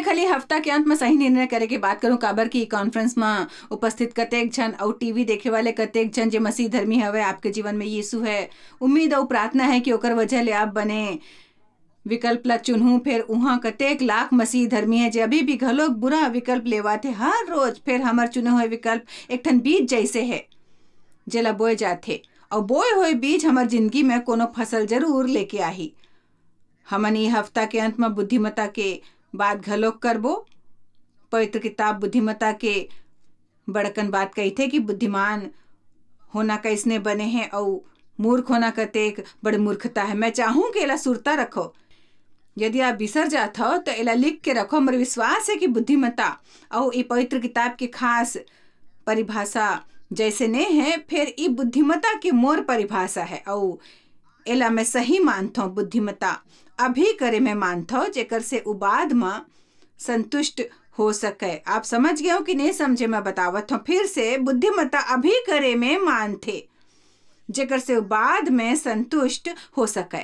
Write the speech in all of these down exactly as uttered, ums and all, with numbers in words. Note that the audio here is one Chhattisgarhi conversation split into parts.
खाली हफ्ता के अंत में सही निर्णय करे के बात करूं, काबर कि कॉन्फ्रेंस में उपस्थित कतेक झन अउ टीवी देखे वाले कतेक झन जे मसीह धर्मी हवे, आपके जीवन में यीशु है, उम्मीद अउ प्रार्थना है कि ओकर वजह ले आप बने विकल्प ला चुनहू। फेर उहाँ कतेक लाख मसीह धर्मी है जे अभी भी घलोक बुरा विकल्प लेवाथे हर रोज। फेर हमर चुने हुए विकल्प एक ठन बीज जैसे है, जेला बोए जाथे, अउ बोए हुए बीज हमर जिंदगी में कोनो फसल जरूर लेके आही। हमन ये हफ्ता के अंत में बुद्धिमत्ता के बात घलोक करबो। पवित्र किताब बुद्धिमत्ता के बड़कन बात कहिथे कि बुद्धिमान होना कैसने बने हे अउ मूर्ख होना कतेक बड़ मूर्खता है। मैं चाहूँ कि एला सुरता रखो। यदि आप बिसर जात हव, तो एला लिख के रखो। मोर विश्वास है कि बुद्धिमत्ता अउ ई पवित्र किताब के खास परिभाषा जैसे ने है, फेर ई बुद्धिमत्ता के मोर परिभाषा है, अउ एला मैं सही मानथव। बुद्धिमत्ता अभी करे में मानथव, जेकर से उ बाद म संतुष्ट हो सके। आप समझ गए हो कि नहीं समझे, मैं बतावत हूँ फिर से। बुद्धिमत्ता अभी करे में मानथे, जेकर से उ बाद में संतुष्ट हो सके।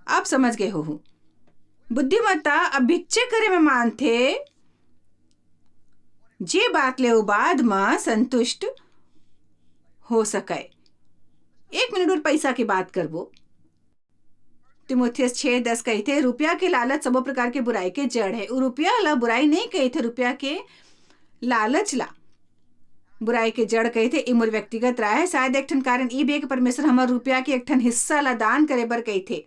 आप समझ गए हो, बुद्धिमत्ता अभिच्चे करे में मानथे, जे बात ले उ बाद म संतुष्ट हो सके। एक मिनट और पैसा की बात करबो। तिमोथियस छः दस कहिथे, "रुपया के लालच सबो प्रकार के बुराई के जड़ है।" उ रुपया ला बुराई नहीं कहिथे, रुपया के लालच ला बुराई के जड़ कहिथे। ई मोर व्यक्तिगत राय है। शायद एक ठन कारण ई भी है कि परमेश्वर हमर रुपया के एक ठन हिस्सा ला दान करे बर कहिथे।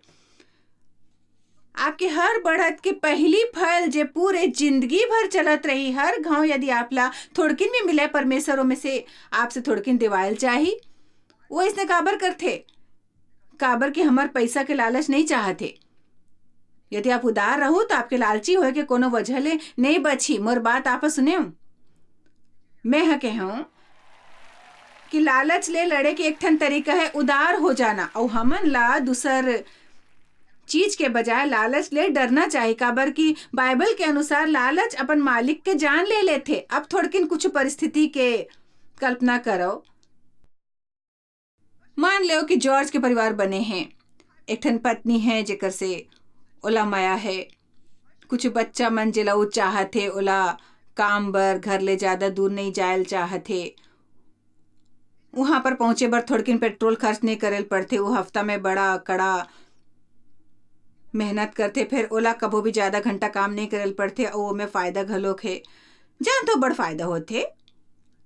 आपके हर बढ़त के पहली फल, जे पूरे जिंदगी भर चलत रही, हर घाव यदि आप ला थोड़किन भी मिले, परमेश्वर ओमे से आपसे थोड़किन देवायल चाही। वो इसने काबर करथे? काबर कि हमर पैसा के लालच नहीं चाहत हे। यदि आप उदार रहू, तो आपके लालची होए के कोनो वजह ले नहीं बची। मोर बात आप सुनेव। मैं ह कहूँ कि लालच ले लड़े के एक ठन तरीका है उदार हो जाना, अउ हमन ला दूसर चीज के बजाय लालच ले डरना चाही, काबर कि बाइबल के अनुसार लालच अपन मालिक के जान ले लेथे। अब थोड़किन कुछ परिस्थिति के कल्पना करो। मान लेव कि जॉर्ज के परिवार बने हे, एक ठन पत्नी है जेकर से ओला मया है, कुछ बच्चा मन जेला वो चाहत हे, ओला काम बर घर ले ज्यादा दूर नहीं जायल चाहत हे। वहाँ पर पहुँचे बर थोड़किन पेट्रोल खर्च नहीं करे ल पड़थे। वो हफ्ता में बड़ा कड़ा मेहनत करथे, फिर ओला कभो भी ज्यादा घंटा काम नहीं करे ल पड़थे, अउ ओमे फायदा घलोक हे। जान तो बड़ फायदा होथे,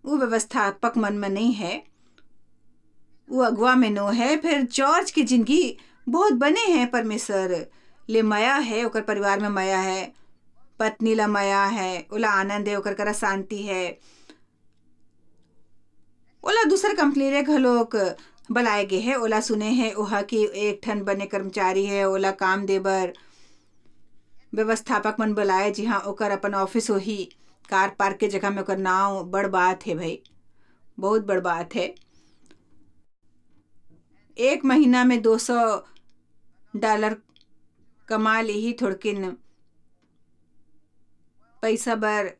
वो व्यवस्थापक मन में नहीं है, वो अगुवा में नो है। फिर जॉर्ज की जिंदगी बहुत बने है, परमेश्वर ले मया है, ओकर परिवार में मया है, पत्नी ला मया है, ओला आनंद है, ओकर करा शांति है। ओला दूसर कंपनी ले घलोक बलाए गे हे। ओला सुने हे ओहा कि एक ठन बने कर्मचारी हे, ओला काम दे बर व्यवस्थापक मन बलाए, जिहां ओकर अपन ऑफिस होही। कार पार्क के जगह में ओकर नाव, बड़ बात हे भाई, बहुत बड़ बात हे। एक महीना में दो सौ डॉलर कमा लिही, थोड़किन पैसा बर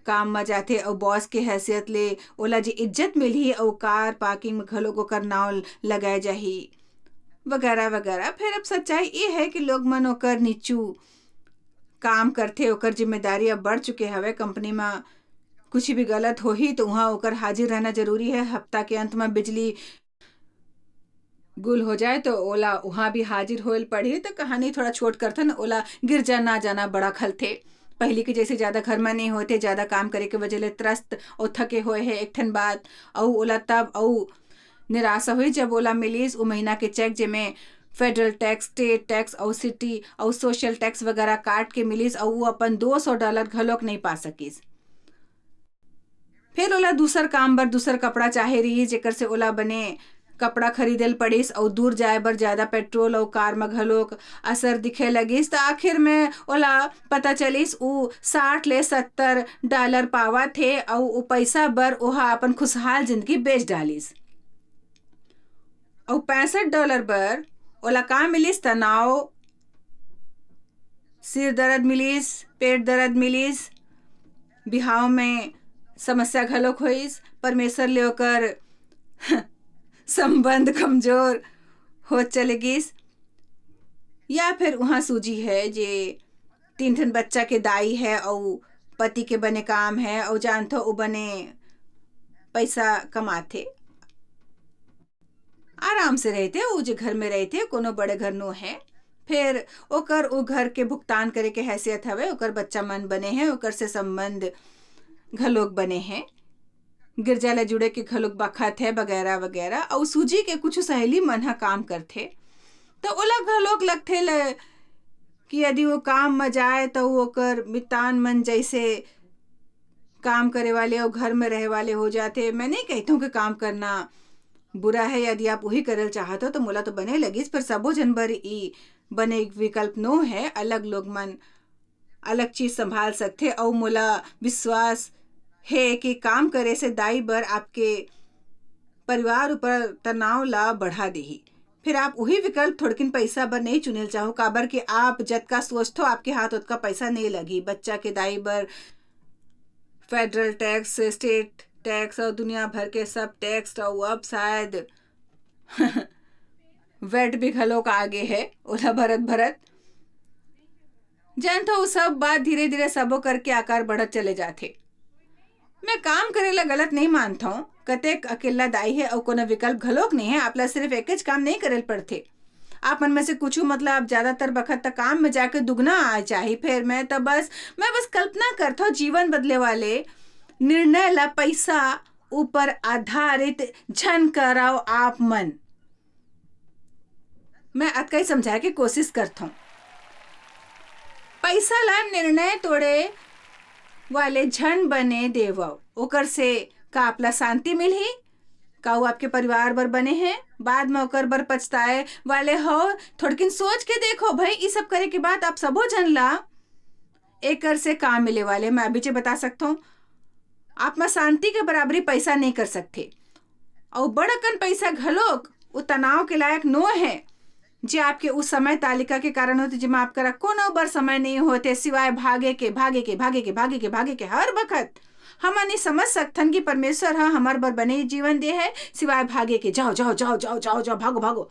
काम म जाथे अउ बॉस के हैसियत ले ओला जे इज्जत मिलही अउ कार पार्किंग म घलोक ओकर नाव लगाए जाही, वगैरह वगैरह। फिर अब सच्चाई ये है कि लोग मन ओकर नीचू काम करथे, ओकर जिम्मेदारी अब बढ़ चुके हवे। कंपनी म कुछ भी गलत होही तो वहाँ ओकर हाजिर रहना जरूरी है। हफ्ता के अंत म बिजली गुल हो जाए तो ओला उहाँ भी हाजिर होए ल पड़ही। तो कहानी थोड़ा छोट करथन, ओला गिरजा ना जाना बड़ा खलथे। पहिली के जैसे ज्यादा घर म नहीं होते, ज्यादा काम करे के वजह ले त्रस्त अउ थके होए हे एक ठन बात। अउ ओला तब अउ निराशा हुई जब ओला मिलिस उ महीना के चेक, जेमे फेडरल टैक्स, स्टेट टैक्स अउ सिटी अउ सोशल टैक्स वगैरह काट के मिलिस, अउ वो अपन दो सौ डॉलर घलोक नहीं पा सकिस। फिर ओला दूसर काम बर दूसर कपड़ा चाहे रहिस, जेकर से ओला बने कपड़ा खरीदे ल पड़िस अउ दूर जाए बर ज्यादा पेट्रोल अउ कार म घलोक असर दिखे लगिस। त आखिर में ओला पता चलिस उ साठ ले सत्तर डॉलर पावत हे अउ उ पैसा बर ओहा अपन खुशहाल जिंदगी बेच डालिस। अउ पैंसठ डॉलर बर ओला का मिलिस? तनाव, सिर दर्द मिलिस, पेट दर्द मिलिस, बिहाव में समस्या घलोक होइस, परमेश्वर ले ओकर संबंध कमजोर होत चले गिस। या फिर उहाँ सूजी है जे तीन ठन बच्चा के दाई है, अउ पति के बने काम है, अउ जानथो, उ बने पैसा कमाथे, आराम से रहिथे, उ जे घर में रहिथे, कोनो बड़े घर नो है। फेर ओकर उ घर के भुगतान करे के हैसियत हवे, ओकर बच्चा मन बने हैं, ओकर से संबंध घलोक बने हैं। गिरजा ले जुड़े के घलोक बखत है, वगैरह वगैरह। अउ सूजी के कुछ सहेली मन ह काम करथे, तो ओला घलोक लगथे ल-, कि यदि वो काम म जाए, तो ओकर मितान मन जैसे काम करे वाले अउ घर में रहे वाले हो जाथे। मैं नहीं कहत हूँ कि काम करना बुरा है, यदि आप वही करल चाहत हो, तो मोला तो बने लगिस, पर सबो जन बर ई बने एक विकल्प नो है। अलग लोग मन अलग चीज संभाल सकथे, अउ मोला विश्वास है कि काम करे से दाई बर आपके परिवार ऊपर तनाव ला बढ़ा देही। फिर आप उही विकल्प थोड़किन पैसा बर नहीं चुनेल चाहो, काबर कि आप जतका सोचथो, आपके हाथ ओतका पैसा नहीं लगही। बच्चा के दाई बर फेडरल टैक्स, स्टेट टैक्स और दुनिया भर के सब टैक्स, और अब शायद वैट भी घलोक आगे है, ओला भरत भरत। जानथो, वो सब बात धीरे-धीरे सबो करके आकार बढ़त चले जाथे। मैं काम करे ला गलत नहीं मानथौं, कतेक अकेल्ला दाई हे अउ कोनो विकल्प घलोक नहीं हे, आप ला सिर्फ एकेच काम नहीं करे ल पड़थे। आप मन में से कुछु, मतलब, आप ज्यादातर बखत त काम में जाके दुगना आ जाही, फेर मैं त बस, मैं बस कल्पना करथौं जीवन बदले वाले निर्णय ला पैसा ऊपर आधारित झन करव आप मन। मैं अतका ही समझाए के कोशिश करथौं। पैसा ला निर्णय तोड़े वाले झन बने देवव। ओकर से का आप ला शांति मिलही? का वो आपके परिवार बर बने हैं? बाद में ओकर बर पछताए वाले हो? थोड़किन सोच के देखो भाई, ई सब करे के बाद आप सबो झन ला एकर से का मिले वाले? मैं अभी जे बता सकथौं, आप मा शांति के बराबरी पैसा नहीं कर सकथे। अउ बड़ अकन पैसा घलोक वो तनाव के लायक नो है, जे आपके उस समय तालिका के कारण होथे, जेमा आप करा कोनो बर समय नहीं होथे, सिवाय भागे के, भागे के, भागे के, भागे के, भागे के। हर बखत हमन ये समझ सकथन कि परमेश्वर ह हमर बर बने जीवन दे है, सिवाय भागे के, जाओ, जाओ, जाओ, जाओ, जाओ, जाओ, भागो, भागो।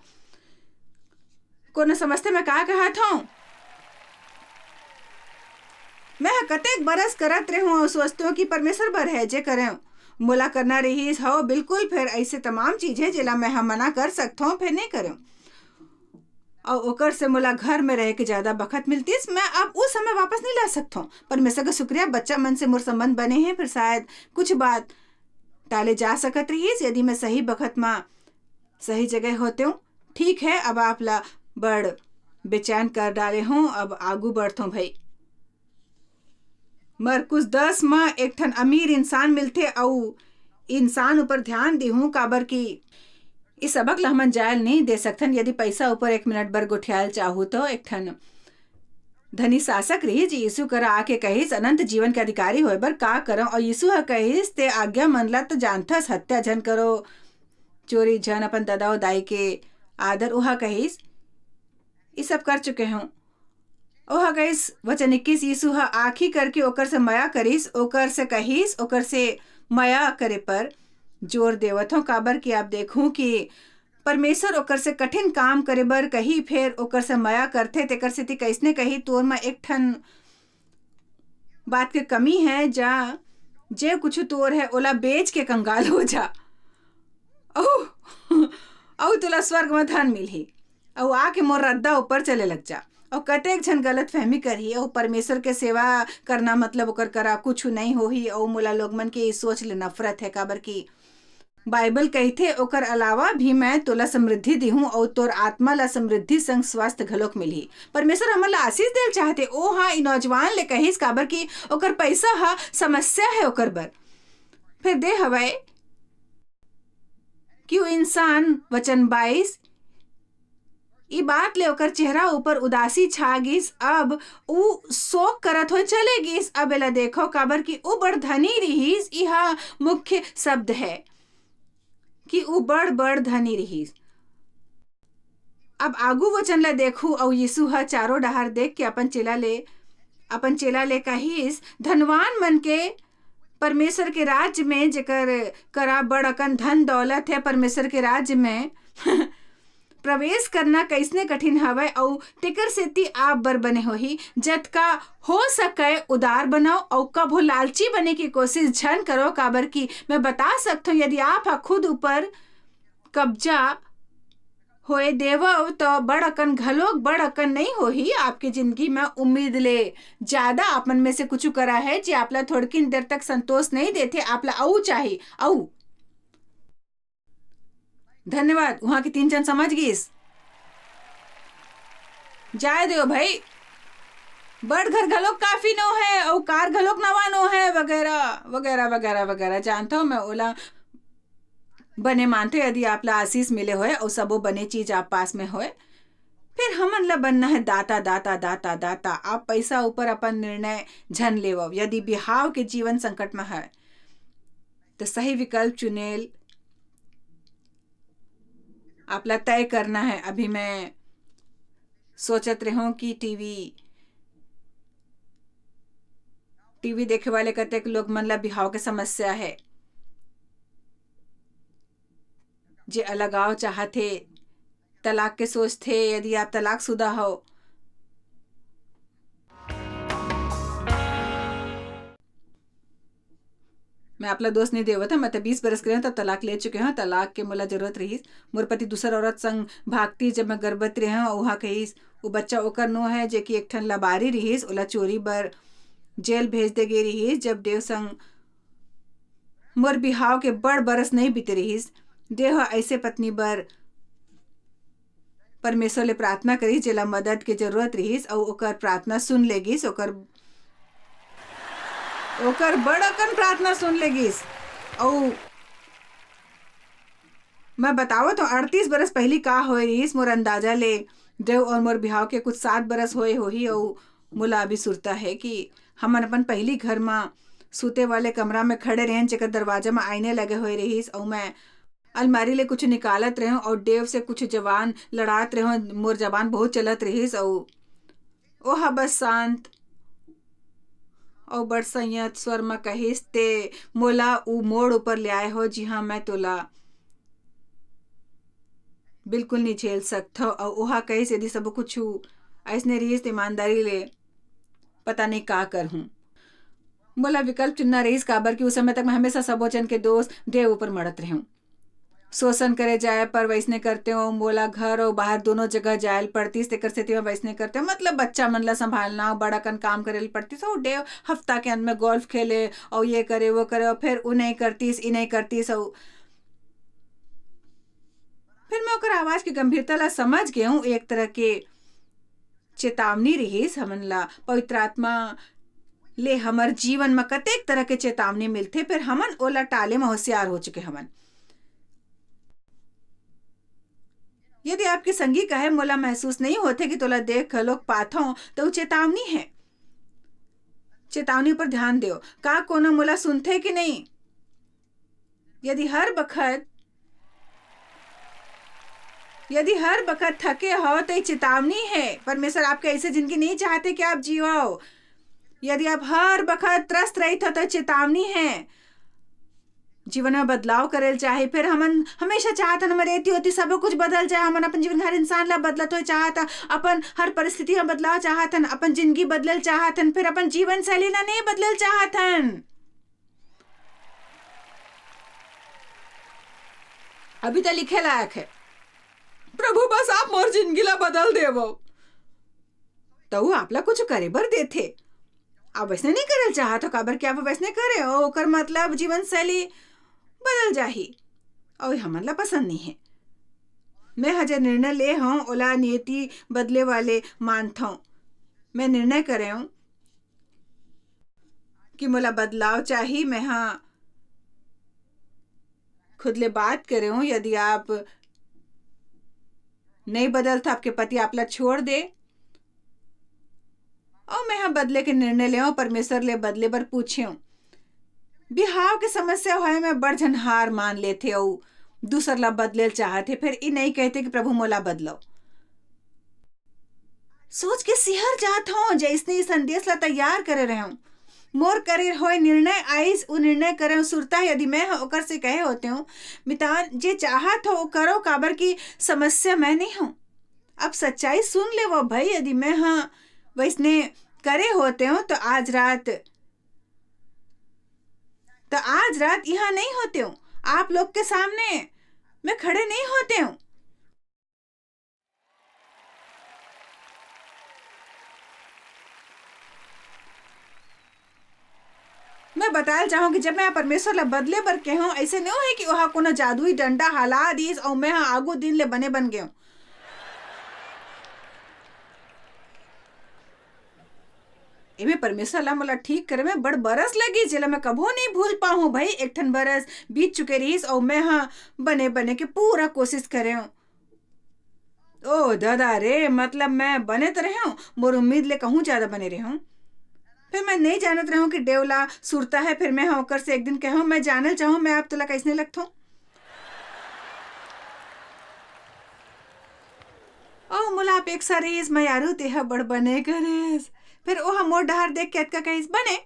कोनो समझथे मैं का कहत हौं? मैं ह कतेक बरस करत रेहूं अउ सोचतेंव कि परमेश्वर बर है जे करेंव, मोला करना रहिस हव बिल्कुल, फेर ऐसे तमाम चीज है जेला मैं ह मना कर सकथौं, फेर नहीं करेंव। अउ ओकर से मोला घर में रहे के ज्यादा बखत मिलतिस, मैं अब उस समय वापस नहीं ला सकथौं। परमेश्वर का शुक्रिया, बच्चा मन से मोर संबंध बने हैं, फिर शायद कुछ बात टाले जा सकत रहिस, यदि मैं सही बखत मा सही जगह होतेंव। ठीक है, अब आप ला बड़ बेचैन कर डाले हौं, अब आगू बढ़थौं भई। मरकुस दस म एक ठन अमीर इंसान मिलथे अउ इंसान ऊपर ध्यान दिहूं, काबर कि इस सबक ला हमन जायल नहीं दे सकथन। यदि पैसा ऊपर एक मिनट बर गोठियाल चाहू, तो एक ठन धनी शासक रहिस, जे यीशु करा आके कहिस, "अनंत जीवन के अधिकारी होए बर का करंव?" अउ यीशु ह कहिस, "ते आज्ञा मन ला तो जानथस, हत्या झन करो, चोरी झन, अपन ददा अउ दाई के आदर।" ओहा कहिस, "ई सब कर चुके हूं।" ओहा कहिस, वचन इक्कीस, यीशु ह आँखी करके ओकर से मया करिस, ओकर से कहिस, ओकर से मया करे पर जोर देवत हौं, काबर कि आप देखहू कि परमेश्वर ओकर से कठिन काम करे बर कही, फेर ओकर से मया करथे, तेकर सेती कइसने कही, "तोर म एक ठन बात के कमी है, जा, जे कुछु तोर है, ओला बेच के कंगाल हो जा, अउ, अउ तोला स्वर्ग म धन मिलही, अउ आके मोर रद्दा ऊपर चले लग जा।" अउ कतेक झन गलतफहमी करही, अउ परमेश्वर के सेवा करना मतलब ओकर करा कुछु नइ होही, अउ मोला लोग मन के ई सोच ले नफरत है, काबर कि बाइबल कहिथे, "ओकर अलावा भी मैं तोला समृद्धि दिहूं, अउ तोर आत्मा ला समृद्धि संग स्वास्थ्य घलोक मिलही।" परमेश्वर हमन ला आशीष देल चाहथे। ओ हा ई नौजवान ले कहिस, काबर कि ओकर पैसा हा समस्या है ओकर बर। फिर दे हवय कि वो इंसान, वचन बाईस, ई बात ले ओकर चेहरा ऊपर उदासी छा गिस। अब ऊ शोक करत होए चले गिस। अब एला देखो, काबर कि ऊ बड़ धनी रिहिस। इहा मुख्य शब्द है कि ऊ बड़, बड़ धनी रिहिस। अब आगू वचन ला देखू, अउ यीशु ह चारों डहार देख के अपन चेला ले, अपन चेला ले कहिस, "धनवान मन के परमेश्वर के राज्य में, जेकर करा बड़ अकन धन दौलत है परमेश्वर के राज्य में, प्रवेश करना कइसने कठिन हवय, अउ तेकर सेती आप बर बने होही, जतका हो सकय उदार बनव, अउ कभू लालची बने के कोशिश झन करव, काबर कि मैं बता सकथव, यदि आप ह खुद ऊपर कब्जा होए देवव, त बड़ अकन घलोक बड़ अकन नइ होही। आपके जिंदगी म उम्मीद ले ज्यादा आप मन में से कुछु करा है, जे आप ला थोड़किन देर तक संतोष नइ देथे, आप ला अऊ चाही, अऊ। धन्यवाद, उहाँ के तीन जन समझ गिस। जाए देव भाई, बड़ घर घलोक काफी नो है, अउ कार घलोक नवा नो है, वगैरह, वगैरह, वगैरह, वगैरह। जानथव, मैं ओला बने मानथव, यदि आप ला आशीष मिले होय अउ सबो बने चीज आप पास में होय। फिर हमन ला बनना है दाता, दाता, दाता, दाता। आप पैसा ऊपर अपन निर्णय झन लेवव। यदि बिहाव के जीवन संकट में है, त सही विकल्प चुनेल आप ला तय करना है। अभी मैं सोचत रेहेंव कि टीवी, टीवी देखे वाले कतेक लोग मन ला बिहाव के समस्या है, जे अलगाव चाहत हे, तलाक के सोचथे, यदि आप तलाकशुदा हव। मैं आप ला दोष नइ देवत हंव, मैं तो बीस बरस के रहेंव, तब तलाक ले चुके हंव। तलाक के मोला जरूरत रहिस। मोर पति दूसर औरत संग भागतिस, जब मैं गर्भवती रहेंव, अउ उहाँ कहिस, "वो बच्चा ओकर नो है, जे कि एक ठन लबारी रहिस, ओला चोरी बर जेल भेज दे गे रहिस।" जब देव संग मोर बिहाव के बड़ बरस नइ बीते रहिस, देव ह अइसे पत्नी बर परमेश्वर ले प्रार्थना करिस, जेला मदद के जरूरत रिहिस, अउ ओकर प्रार्थना सुन ले गिस, ओकर, ओकर बड़ अकन प्रार्थना सुन ले गिस। अउ मैं बतावत हंव, अड़तीस बरस पहिली का होए रिहिस, मोर अंदाजा ले देव अउ मोर बिहाव के कुछ सात बरस होए होही, अउ मोला अभी सुरता हे कि हमन अपन पहिली घर म सूते वाले कमरा म खड़े रहेन, जेकर दरवाजा म आईने लगे होए रिहिस, अउ मैं अलमारी ले कुछ निकालत रहेंव अउ देव से कुछ जबान लड़ात रहेंव। मोर जबान बहुत चलत रिहिस अउ ओह बस शांत अउ बड़ संयत स्वर म कहिस, "ते मोला ऊ मोड़ ऊपर ले आए हो, जिहां मैं तोला बिल्कुल नहीं झेल सकथव।" अउ ओहा कहिस, "यदि सबो कुछु अइसने रिहिस, त ईमानदारी ले पता नहीं का करहूं।" मोला विकल्प चुनना रहिस, काबर कि उस समय तक मैं हमेशा सबो जन के दोष देव ऊपर मढ़त रहेंव। शोषण करे जाए पर वैसने करते हो, मोला घर अउ बाहर दोनों जगह जाए ल पड़तिस, तेकर सेती मैं वैसने करते हो। मतलब बच्चा मन ला संभालना, बड़ा कन काम करे ल पड़तिस, अउ देव हफ्ता के अंत में गोल्फ खेले, अउ ये करे, वो करे, अउ फिर उ नहीं करतिस, इ नहीं करतिस, अउ फिर मैं ओकर आवाज के गंभीरता ला समझ गे हूं, एक तरह के चेतावनी रिहिस। हमन ला पवित्र आत्मा ले हमर जीवन म कतेक तरह के चेतावनी मिलथे, फेर हमन ओला टाले म होशियार हो चुके हवन। यदि आपके संगी कहे, "मोला महसूस नहीं होथे कि तोला देख घलोक पाथों," त ऊ चेतावनी हे। चेतावनी पर ध्यान देव। का कोनो मोला सुनथे कि नहीं? यदि हर बखत, यदि हर बखत थके हो, तो ये चेतावनी है। परमेश्वर आपके ऐसे जिंदगी नहीं चाहते कि आप जियो। यदि आप हर बखत त्रस्त रहित हो, तो चेतावनी है। जीवन में बदलाव करे ल चाहे, फिर हमन हमेशा चाहत हन, हमर एती ओती सबो कुछ बदल जाए। हमन अपन जीवन, हर इंसान ला बदलत होए चाहत हन, अपन हर परिस्थिति में बदलाव चाहत हन, अपन जिंदगी बदलल चाहत हन, फिर अपन जीवन शैली ला नहीं बदलल चाहत हन। अभी तो लिखे लायक है, "प्रभु, बस आप मोर जिंदगी ला बदल देवो।" तो वो आप ला कुछ करे बर देथे। आप वैसने नहीं करे ल चाहत हो, काबर कि आप वैसने करे हो, ओकर मतलब जीवन शैली बदल जाही, अउ ये हमन ला पसंद नहीं है। मैं ह जे निर्णय ले हूं, ओला नियति बदले वाले मानथौं। मैं निर्णय करे हूं कि मोला बदलाव चाही। मैं ह खुद ले बात करे हूं, यदि आप नहीं बदलत, आपके पति आप ला छोड़ दे, अउ मैं ह बदले के निर्णय लेव, परमेश्वर ले बदले बर पूछेव। बिहाव के समस्या होए में बड़ झन हार मान लेथे अउ दूसर ला बदले ल चाहथे, फेर ई नहीं कहते कि "प्रभु मोला बदलो।" सोच के सिहर जात हूं, जइसने ई संदेश ला तैयार करे रहेंव। मोर करे होय निर्णय आइस, उ निर्णय करे सुरता यदि मैं ह ओकर से कहे होतेंव, "मितान, जे चाहत हो, वो करो, काबर की समस्या मैं नहीं हूँ।" अब सच्चाई सुन ले वो भाई, यदि मैं ह वैसने करे होतेंव, तो आज रात, तो आज रात यहाँ नहीं होतेंव, आप लोग के सामने मैं खड़े नहीं होतेंव। मैं बताल चाहूँ कि जब मैं परमेश्वर ला बदले बर केहूँ, ऐसे नहीं है कि वहाँ कोनो जादुई डंडा हला दीस और मैं हाँ आगू दिन ले बने बन गए हूँ। एमे परमेश्वर ला मोला ठीक करे में बड़ बरस लगी, जेला मैं कभो नहीं भूल पाहूँ। भाई, एक ठन बरस बीत चुके रहीस और मैं हाँ बने बने के पूरा कोशिश करे हूँ। ओ दादा रे, मतलब मैं बने तो रहे हूँ, मोर उम्मीद ले कहूँ ज्यादा बने रहे हूँ। फिर मैं नहीं जानत रहे हूँ कि डेवला सुरता है। फिर मैं हाँ ओकर से एक दिन कहूँ, "मैं जानल चाहूँ, मैं आप तोला कैसने लगथों?" "ओह, मोला अपेक्षा रहीस, मैं यारू तेहा बड़ बने करेस।" फिर ओह मोर डहार देख के अतका कहिस, "बने।"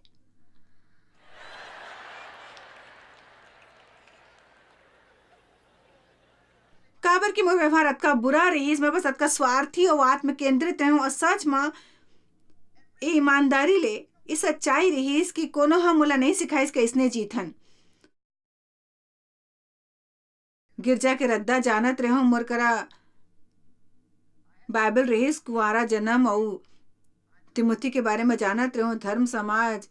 काबर कि मोर व्यवहार अतका बुरा रहीस, मैं बस अतका स्वार्थी अउ आत्म केंद्रित रहूं, अउ सच म ए ईमानदारी ले, ए सच्चाई रहीस कि कोनो ह मोला नहीं सिखाइस कइसने जीथन। गिरजा के रद्दा जानत रहूं, मोर करा बाइबल रहीस, कुंवारा जन्म अउ तिमोथी के बारे म जानत रहूं, धर्म समाज,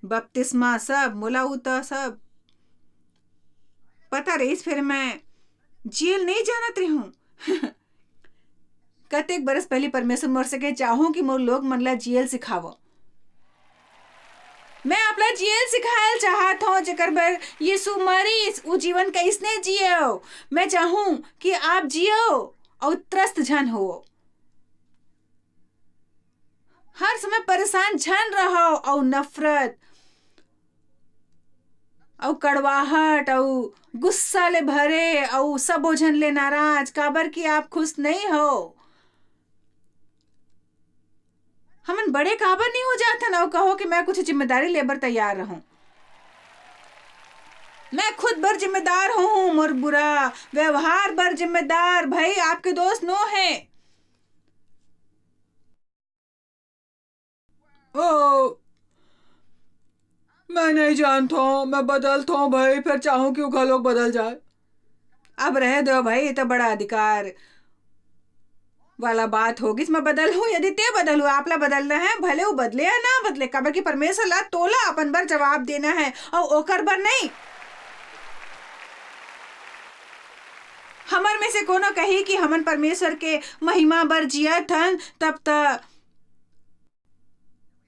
बपतिस्मा, सब, मोला उ त सब पता रहीस, फेर मैं जियल नहीं जानत रहूं। कतेक बरस पहली परमेश्वर मोर से कहे, "चाहूं कि मोर लोग मन ला जियल सिखावो।" मैं आप ला जियल सिखायल चाहत हूं, जेकर बर यीशु मरीस, उ जीवन कइसने जियो। मैं चाहूं कि आप जियो अउ त्रस्त झन हो। हर समय परेशान झन रहो अउ नफरत अउ कड़वाहट अउ गुस्सा ले भरे अउ सबो झन ले नाराज, काबर कि आप खुश नहीं हो। हमन बड़े काबर नहीं हो जाथन अउ कहो कि मैं कुछ जिम्मेदारी लेबर तैयार रहूं। मैं खुद बर जिम्मेदार हूं, मोर बुरा व्यवहार बर जिम्मेदार भाई आपके दोस्त नो है। ओ, मैं नहीं जानता हूँ, मैं बदलता हूँ भाई, फिर चाहूँ कि वो घलोक बदल जाए। अब रहे दो भाई, ये तो बड़ा अधिकार वाला बात होगी। मैं बदल हूँ, यदि ते बदल हूँ, आपला बदलना है, भले वो बदले या ना बदले, काबर कि परमेश्वर ला तोला अपन बर जवाब देना है, और ओकर बर नहीं। हमर में से कोनो कही कि हमन परमेश्वर के महिमा बर जियत हन, तब त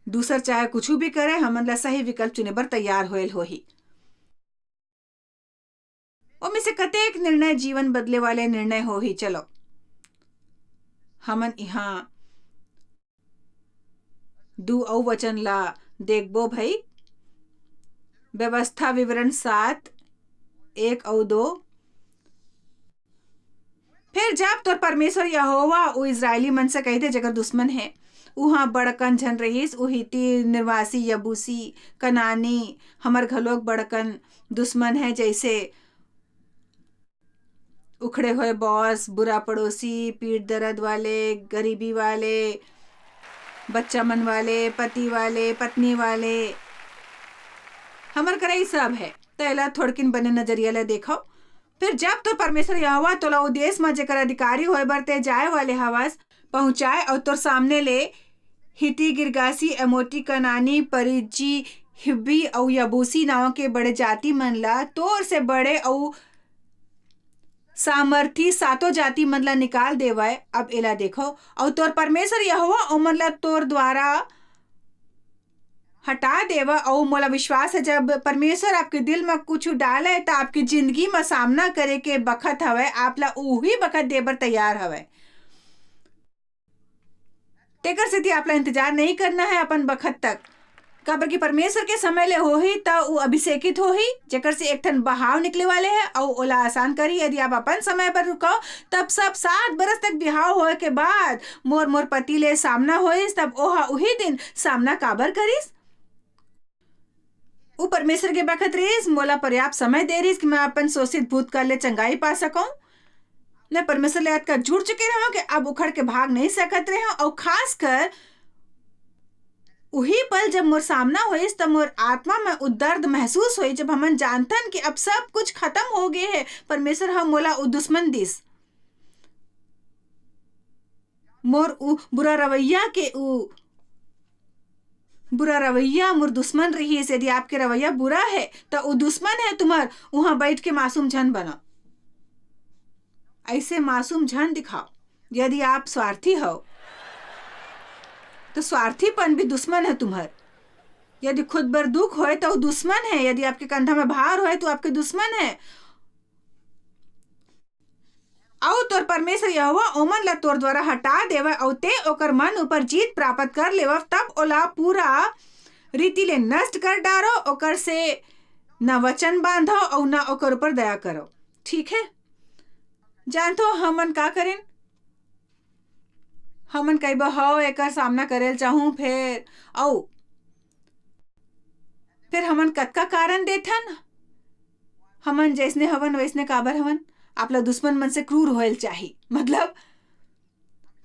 दूसर चाहे कुछु भी करे, हमन ला सही विकल्प चुने बर तैयार होयल होही। ओमे से कतेक निर्णय जीवन बदले वाले निर्णय होही। चलो, हमन इहाँ दू अउ वचन ला देखबो भई। व्यवस्था विवरण सात, एक अउ दो। फिर जब तोर परमेश्वर यहोवा उ इस्राएली मन से कहिथे, जेकर दुश्मन हे, उहाँ बड़कन झन रहिस, उ हिती, निर्वासी, यबूसी, कनानी, हमर घलोक बड़कन दुश्मन हे, जैसे उखड़े होए बॉस, बुरा पड़ोसी, पीठ दर्द वाले, गरीबी वाले, बच्चा मन वाले, पति वाले, पत्नी वाले, हमर करा ई सब हे। त एला थोड़किन बने नजरिया ले देखव। फिर जब तो परमेश्वर यहोवा तोला ओ देश म जेकर अधिकारी होए बर ते जाए वाले हवस, पहुंचाए अउ तोर सामने ले हिती, गिरगासी, एमोटी, कनानी, परिज्जी, हिब्बी अउ यबूसी नांव के बड़े जाति मन ला, तोर से बड़े अउ सामर्थी सातों जाति मन ला निकाल देवय। अब एला देखो, अउ तोर परमेश्वर यहोवा ओमन ला तोर द्वारा हटा देवा। अउ मोला विश्वास है, जब परमेश्वर आपके दिल म कुछु डाले, त आपकी जिंदगी म सामना करे के बखत हवय, आप ला उही बखत दे बर तैयार हवय। तेकर सेती आप ला इंतजार नहीं करना है अपन बखत तक, काबर कि परमेश्वर के समय ले होही, त उ अभिषेकित होही, जेकर से एक ठन बहाव निकले वाले है, अउ ओला आसान करही। यदि आप अपन समय बर रुकव, तब सब सात बरस तक बिहाव होए के बाद मोर, मोर पति ले सामना होइस, तब ओहा उही दिन सामना काबर करिस? उ परमेसर के बखत रिहिस, मोला पर्याप्त समय दे रिहिस कि मैं अपन शोषित भूतकाल ले चंगाई पा सकंव। मैं परमेसर ले अतका जुड़ चुके रहंव कि अब उखड़ के भाग नहीं सकत रहेंव, अउ खासकर उही पल जब मोर सामना होइस, त मोर आत्मा में उ दर्द महसूस होइस, जब हमन जानथन कि अब सब कुछ खतम हो गे हे, परमेसर ह मोला उ दुसमन दिस। मोर उ बुरा रवैया के उ बुरा रवैया मोर दुसमन रिहिस। यदि आपके रवैया बुरा हे, त उ दुसमन हे तुम्हर, उहां बइठ के मासूम झन बनव। अइसे मासूम झन दिखाव। यदि आप स्वार्थी हव, त स्वार्थीपन भी दुसमन हे तुम्हर। यदि खुद बर दुख होय, त उ दुसमन हे। यदि आपके कंधा में भार होय, त आपके दुसमन हे। अऊ तोर परमेसर यहोवा ओमन ला तोर दुवारा हटा देवय, अऊ तें ओकर मन ऊपर जीत प्राप्त कर लेवव, तब ओला पूरा रीति ले नस्ट कर डारव, ओकर से न वचन बांधव अऊ न ओकर ऊपर दया करव। ठीक हे? जानथव, हमन का करेन? हमन कहिबो, "हव, एकर सामना करे ल चाहूं," फेर अऊ फेर हमन कतका कारन देथन, "हमन जइसने हवन, वइसने काबर हवन?" आप ला दुसमन मन से क्रूर होए ल चाही। मतलब,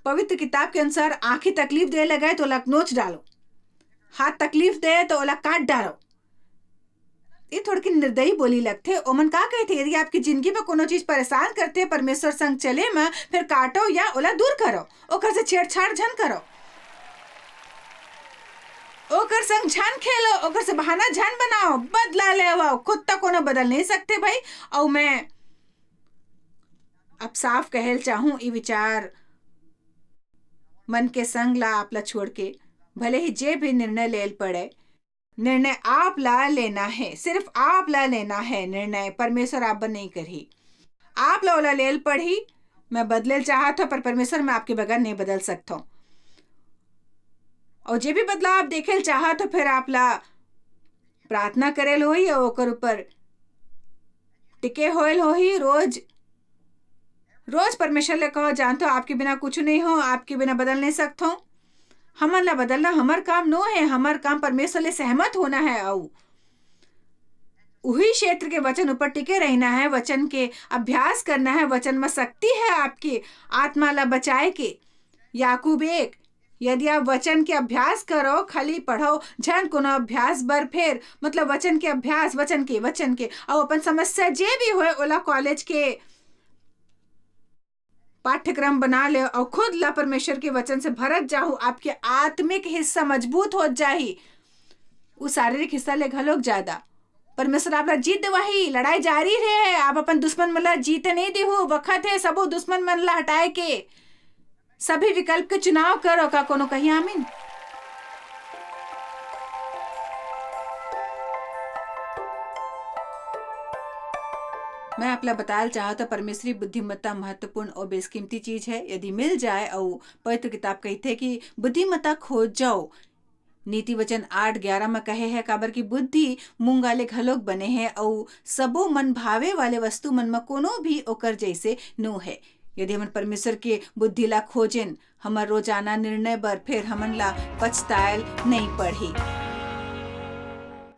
पवित्र किताब के अनुसार आंखी तकलीफ दे लगे, त ओला नोच डालो, हाथ तकलीफ दे, त ओला काट डालो। ये थोड़की निर्दयी बोली लगथे। ओमन का कहिथे, यदि आपकी जिंदगी में कोनो चीज परेशान करथे, परमेसर संग चले म, फेर काटो या ओला दूर करो, ओकर से छेड़छाड़ झन करो, ओकर संग झन खेलो, ओकर से बहाना झन बनाओ, बदला लेवव। खुद त कोनो बदल नहीं सकथे भई। अऊ मैं अब साफ कहे ल चाहूं, ई विचार मन के संग ला, आप ला छोड़ के, भले ही जे भी निर्णय ले ल पड़े, निर्णय आप ला लेना हे, सिर्फ आप ला लेना हे निर्णय, परमेसर आप बर नहीं करही। आप ला ओला ले ल पड़ही। मैं बदले ल चाहत हव, पर परमेसर, मैं आपके बगैर नहीं बदल सकत हव। अऊ जे भी बदलाव आप देखे ल चाहत हव, फेर आप ला प्रार्थना करे ल होही अऊ ओकर ऊपर टिके होए ल होही। रोज, रोज परमेसर ले कहो, "जानथव, आपके बिना कुछ नहीं हो, आपके बिना बदल नहीं सकत हव।" हमन ला बदलना हमर काम नो हे, हमर काम परमेसर ले सहमत होना हे अऊ उही क्षेत्र के वचन ऊपर टिके रहना हे, वचन के अभ्यास करना हे। वचन म शक्ति हे आपके आत्मा ला बचाए के। याकूब एक, यदि आप वचन के अभ्यास करो, खाली पढ़ो, झन कोनो अभ्यास बर फेर, मतलब वचन के अभ्यास, वचन के, वचन के, अऊ अपन समस्या जे भी होए, ओला कॉलेज के पाठ्यक्रम बना ले अऊ खुद ला परमेसर के वचन से भरत जाहू, आपके आत्मिक हिस्सा मजबूत होत जाही, उ शारीरिक हिस्सा ले घलोक ज्यादा। परमेसर आप ला जीत देवाही, लड़ाई जारी हे, आप अपन दुसमन मन ला जीते नहीं देहू, बखत हे सबो दुसमन मन ला हटाए के। सभी विकल्प के चुनाव करो। का कोनो कही आमीन? मैं आप ला बताए ल चाहत हव, परमेसरी बुद्धिमत्ता महत्वपूर्ण अऊ बेसकीमती चीज हे। यदि मिल जाए, अऊ पवित्र किताब कहिथे कि बुद्धिमत्ता खोजव, नीति वचन आठ ग्यारह म कहे हे, काबर कि बुद्धि मूंगा ले घलोक बने हे, अऊ सबो मन भावे वाले वस्तु मन म कोनो भी ओकर जइसे नो हे। यदि हमन परमेसर के बुद्धि ला खोजेन, हमर रोजाना निर्णय बर, फेर हमन ला पछताए ल नहीं पड़ही।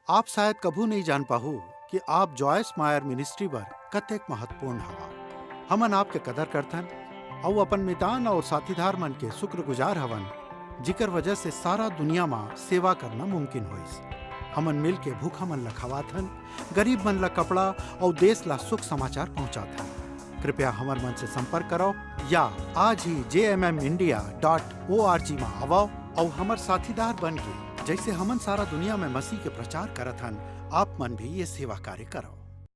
आप शायद कभू नहीं जान पाहू कि आप जॉयस मायर मिनिस्ट्री बर कतेक महत्वपूर्ण हवा। हमन आपके कदर करथन अऊ अपन मितान अऊ साथीदार मन के शुक्रगुजार हवन, जिकर वजह से सारा दुनिया म सेवा करना मुमकिन होइस। हमन मिल के भूखा मन ला खवाथन, गरीब मन ला कपड़ा अऊ देश ला शुभ समाचार पहुंचाथन। कृपया हमर मन से संपर्क करो या आज ही J M M India dot O R G म आवव अऊ हमर साथीदार बन के, जइसे हमन सारा दुनिया म मसीह के प्रचार करत हन, आप मन भी ये सेवा कार्य करो।